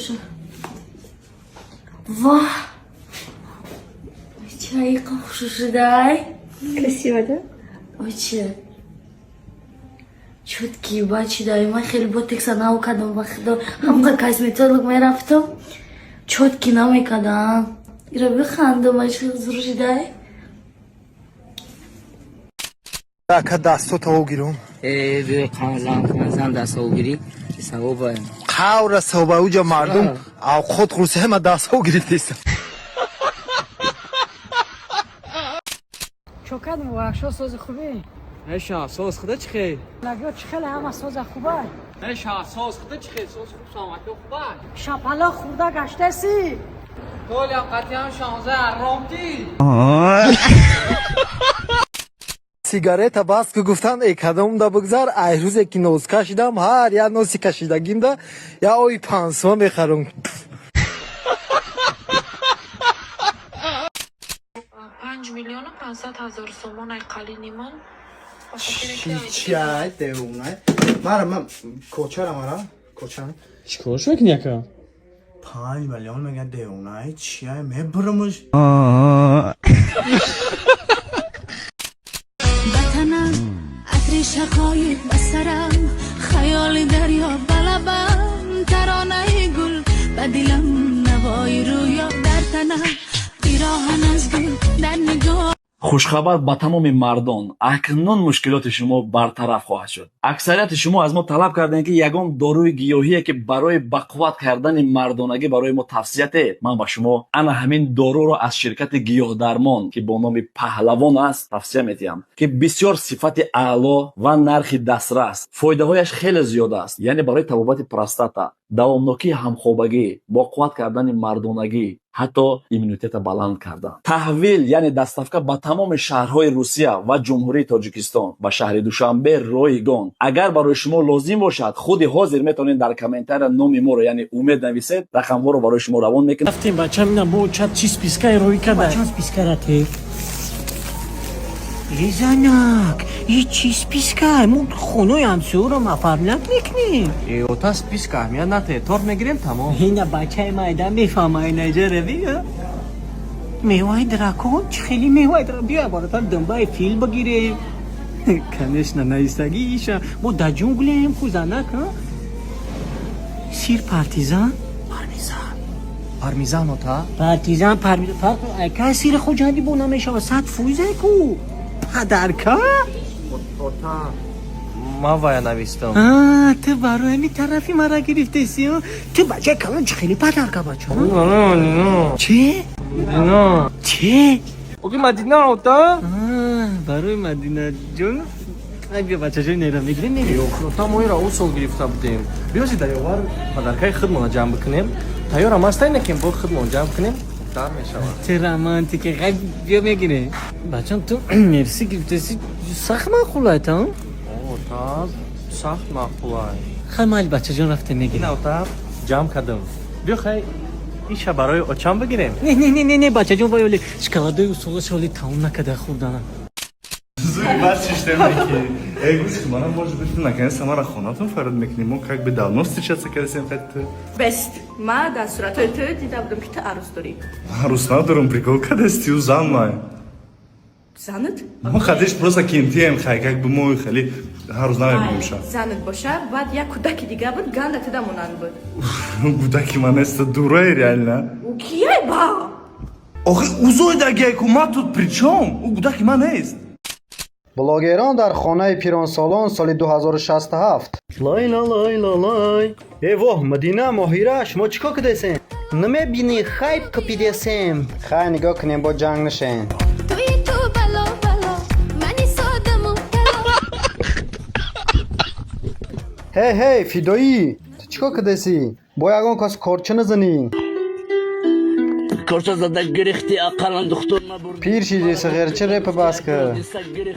Боша. Ваҳ! Чайқа хушшудай. Красиво, да? Оче. Чёткий бачидай. Ман хеле ботекса нав кардам, ба худо. Ҳамқа косметолог мерафтам. Чёткий намекардам. Ира бихандам, ачи зур шудай. Ака, дастото гирум. Э, биё, қанзан дастҳо гирӣ, савоба. Қавра савоба, уҷа мардум авқот хӯрса, ҳама дастҳо гирифтеста. Чокат муборакшо, сози хубӣ? Неша, соз худа чӣ хел? Нагё, чӣ хеле, ҳама соза хуба? Неша, соз худа чӣ хел? Соз хуб, саломатӣ хуба. Шапала хӯрда гаштаси? Толям қатъиян 16 ромти. Сигарета бас ки гуфтанд, э кадомда бигзар, ай рӯзе ки нос кашидам, ҳар як носи кашидагимда я ои 5 сӯма мехарам. 5 500 000 сомон ай қалинимон. Чиай девунай мара, ман кочара, мара коча. Чӣ кор мекунӣ, ака? 5 миллион мега, девунай, чиай, мебурмуш. Ватанам, атри шақоиқ ба сарам, хаёли дарё ба лабам, таронаи гул ба дилам, навои рӯё дар танам, пироҳан аз гул дар нигоҳ. Хушхабар ба тамоми мардон: акнун мушкилоти шумо бартараф хоҳад шуд. Аксарияти шумо аз мо талаб кардем, ки ягон доруи гиёҳие, ки барои бақувват кардани мардонагӣ, барои мо тавсия диҳед. Ман ба шумо ана ҳамин доруро аз ширкати Гиёҳдармон, ки бо номи Паҳлавон аст, тавсия медиҳам, ки бисёр сифати аъло ва нархи дастрас, фоидаҳояш хеле зиёд аст, яъне барои табобати простата, давомнокии ҳамхобагӣ, боқувват кардани мардонагӣ, ҳатто иммунитета баланд кардан. Таҳвил, яъне доставка, ба тамоми шаҳрҳои Русия ва Ҷумҳурии Тоҷикистон, ба шаҳри Душанбе ройгон. Агар барои шумо лозим бошад, худи ҳозир метавонед дар комментария номи моро, яъне Умед, нависед, рақамҳоро барои шумо равон мекунем. Рафтем, бачам, ина бо чат чи спискаи роӣ карда. Чанд спискара те? Резанак, и чи списка? Мо хонаи ҳамсӯро оформлять мекунем. Э, ота, списка аҳамият нате, торт мегирем, тамом. Ина бачаи майда мефаҳма, инаҷа рави. Меваи дракон, чӣ хели меваи дракон? Биё, баротар думбаи фил бигирем. Конечно, наистагӣ иша. Мо дар ҷунглем ку, занак, а? Сир партизан? Пармезан. Пармезан, ота? Партизан, пармезан, фарқ айка, сири Хуҷандӣ бо намешава, 100 фоизе ку. Падарка? Ота, ман вая навистам. А, ту барои ҳамин тарафи мара гирифтеси, а? Ту бачаи калон, чӣ хели падарка, бача? Чӣ? Мадина. Чӣ? Оки, Мадина, ота? А, барои Мадинаҷон. Ай, биё, бачаҷон, нера мегирем, мерем. Ота, мо ира ӯ сол гирифта будем. Биёзи дарёвар падаркаи худмона ҷамъ бикунем. Тайёрам аст, айна ки бо худмон ҷамъ кунем, хубтар мешавад. Ту романтики, ғай, биё, мегирем. Бачам, ту мерси гирифтеси, сахт маъқулай та? Ота, сахт маъқулай. Хай, майли, бачаҷон, рафтем, мегирем. Ина, ота, ҷамъ кардам. Биё, хай, иша барои очам бигирем. Не, не, не, не, не, бачаҷон, вай оли шоколадои усола шоли тамом накарда хӯрданам. Баъд шиштем ки эй, гӯш ки, манам, может быть, наконец-то мара хонатон фарод мекунем. Мо как бы давно встречаться кардем, хоть ту. Бест. Ма дар суратҳои ту дида будам, ки ту арӯс дорӣ. Арӯс надорам, прикол кадасти, ӯ зан май. Занат? Мо хадиш просто кентием, хай, как бы мо хеле ҳар рӯз намебинем ша. Занат боша, баъд як кӯдаки дига буд, ганда туда монанд буд. Кӯдаки ман неста, дурае, реально. Ӯ кияй ба? Охи, узой дагиай ку, ма тут при чём? Ӯ кӯдаки ман нест. Блогерон дар хонаи пиронсолон, соли 2067. Лай ла лай ла лай. Э воҳ, Мадина, Моҳира, шумо чӣ кор кардесем? Намебинӣ, хайп капидесем. Хай, нигоҳ кунем, бо ҷанг нашен. Туи ту бало бало, мани содаму бало. Ҳей, ҳей, фидоӣ, ту чӣ кор кардесӣ? Бо ягон кас корча назанӣ. Корча зада гирифти, ақаллан духтур набурд. Пир шидӣ, сағирча, репа бас кар.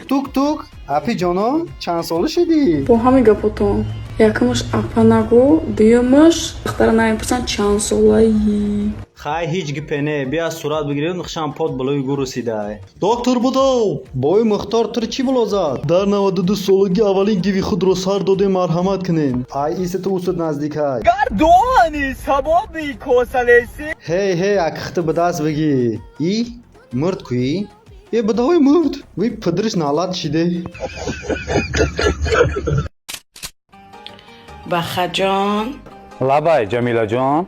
Тук тук, апи ҷоно, чанд сола шидӣ? Бо ҳамин гапотон, якумаш апа нагӯ, дуюмаш духтара намепурсанд чанд солаи. Хай, ҳеҷ гипе не, бия сурат бигирем, хушам под болои гӯ русидай. Доктор будов, бои Мухтор тур чӣ було зад? Дар 92 солагӣ аввалин гиви худро сар додем, марҳамат кунем. Ай, иситу усуд наздикай. Гардони сабоби косалеси. Ҳей, ҳей, акхти ба даст бигӣ. И мурд куӣ? Е, бадавой мурд. Вай падриш налат шиде. Бахаҷон. Лабай, Ҷамилаҷон.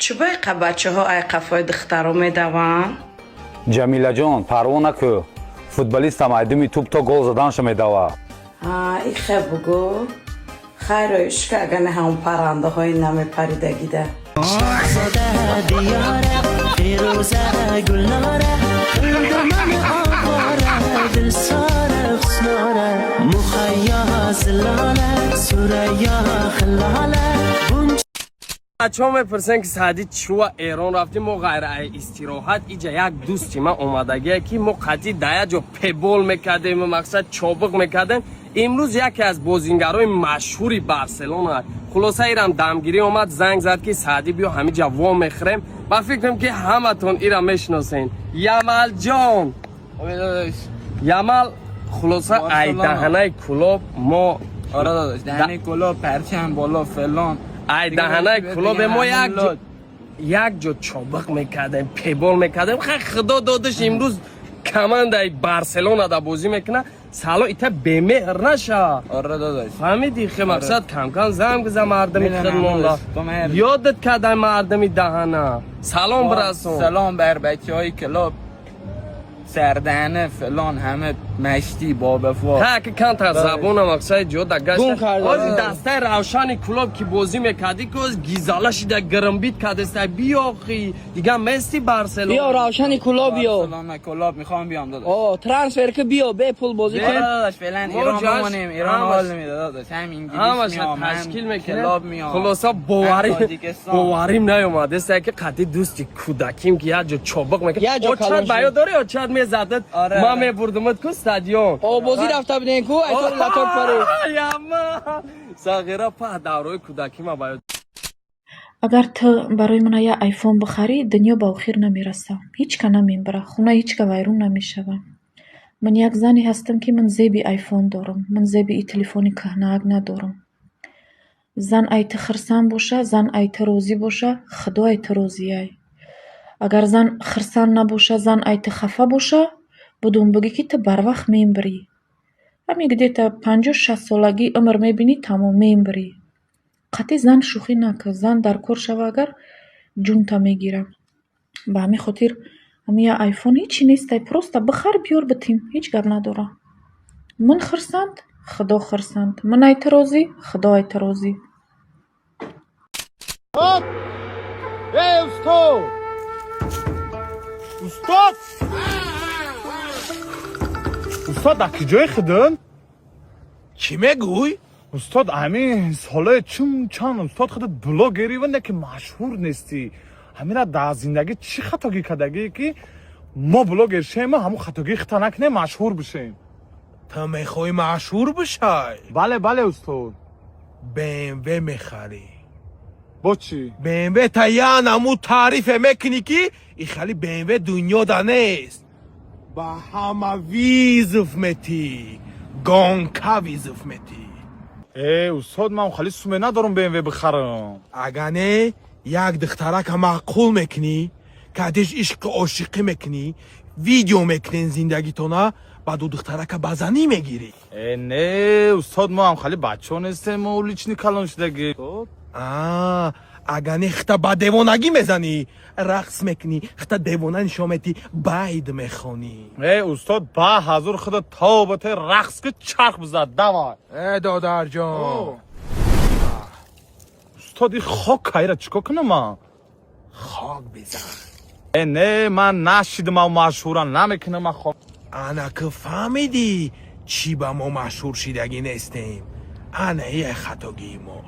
Чӣ байқа бачаҳо ай қафои духтаро медаванд? Ҷамилаҷон, парво накӯ, футболистам айдуми тӯб то гол заданша медава. Ихе бугӯ, хайро ишка, агане ҳамон паррандаҳои намепаридагида. Бачаҳо мепурсанд, ки Саъди чӯа Эрон рафтем? Мо ғайр ай истироҳат, иҷа як дӯсти ман омадагие, ки мо қатъи да як ҷо пебол мекардем, мақсад чобиқ мекардем. Имрӯз яке аз бозингарои машҳури Барселона, хулоса, ирам дамгирӣ омад, занг зад, ки Саъдӣ, биё, ҳамиҷа во мехӯрем. Ба фикрам, ки ҳаматон ира мешиносен, Ямалҷон, Ямал. Хулоса, ай даҳанаи Кулоб мо آره داداش، دهنه کلاه، پرچم بالا، فلان. Ай даҳанаи Кулобе мо як ҷо чобиқ мекардем, пебол мекардем. Хай, худо додаш, имрӯз командаи Барселона да бозӣ мекунад. Сало, ита бемеҳр наша. آره داداش. Фаҳмидӣ? Хе, мақсад, камкам занг биза мардами хидмонда. Ёдат кардай мардами даҳана. Салом бирасон. سلام بر بچه های کلاب، سردهنه، فلان، همه مشتی بابفا. Ха, ки камтар забона, мақсади, ҷо да гашта. Гум карда. Ози дастаи Равшани Кулоб ки бозӣ мекардӣ, ки оз гизала шида гирмбит кардеста. Биёхи, дига Месси, Барселона. Биё, Равшани Кулоб, биё. Барселона کلاب میخوام بیام داداش. О, трансфер ки, биё, бепул бозӣ آره кун. داداش، فعلا ما ایران جشن- بمانیم، ایران همش- حال نمیده داداش، هم انگلیس ҳамаша میام، هم ташкил мекунем. کلاب میام، Хулоса, هم боварӣ تاجیکستان. боварим наёмад, эста ки қатъи дӯсти кӯдаким, ки як ҷо чобиқ мекард. Як ҷо Очат калон ба шуд. ёд дорӣ, очат мезадад? Оре, Ман оре. мебурдумат ку стадион. О, бозӣ рафта будем ку, ай тори латок пари. Яма сағира па даврои кӯдакима ба ёд. Агар ту барои ман як айфон бихарӣ, дунё ба охир намераса. Ҳеҷ ка намебара, хона ҳеҷ ка вайрон намешава. Ман як зане ҳастам, ки ман зеби айфон дорам, ман зеби и телефони кӯҳнаак надорам. Зан ай ту хирсанд боша, зан ай ту розӣ боша, Худо ай ту розиай. Агар зан хирсанд набоша, зан ай ту хафа боша, будум бигӯ, ки ту барвақт мембирӣ. Ҳамин где-то 50-60 солагӣ умр мебинӣ, тамом, мембирӣ. Қатъи зан шӯхӣ накун. Зан дар кор шава агар, ҷунта мегира. Ба ҳамин хотир ҳамин як айфон ҳечи нестай, просто бихар, биёр, битим, ҳеҷ гап надора. Ман хирсанд, Худо хирсанд. Ман ай ту розӣ, Худо ай ту розӣ. Эй, устод, устод, устод, дар куҷои худун? Чӣ мегӯй? Устод, ҳамин солаи чун чанд, устод, худат блогери ва не ки машҳур нестӣ. Ҳамина дар зиндагӣ чӣ хатогӣ кардагӣ, ки мо блогер шем, ҳамун хатогии хита накунем, машҳур бишем? Ту мехоҳӣ машҳур бишай? Бале, бале, устод. БМВ мехарӣ. Бо чӣ? БМВ та я намуд таърифе мекунӣ, ки и хали БМВ дунёда нест. Ба ҳама вызов метӣ, гонка вызов метӣ. Э, устод, ман хали суме надорам БМВ бихарам. Ага не, як духтарака маъқул мекунӣ, кадиш ишқи ошиқӣ мекунӣ, видео мекунен зиндагитона, баъду духтарака ба занӣ мегирӣ. Э, не, устод, мо ҳам хали бачаҳо нестем, мо уличный калон шудагӣ. А ага не, хита ба девонагӣ мезанӣ, рақс мекунӣ, хита девона нишон метӣ, байд мехонӣ. Э, устод, ба ҳазур худа тобате, рақс ки, чарх бизад, давай. Э, додарҷон. Устод, и хок кайра чӣ кор кунам ман? Хок бизан. Э, не, ман нашидам, машҳурам намекунам ман хок. Ана ки фаҳмидӣ, чӣ ба мо машҳур шидагӣ нестем? Ана е хатогии мо.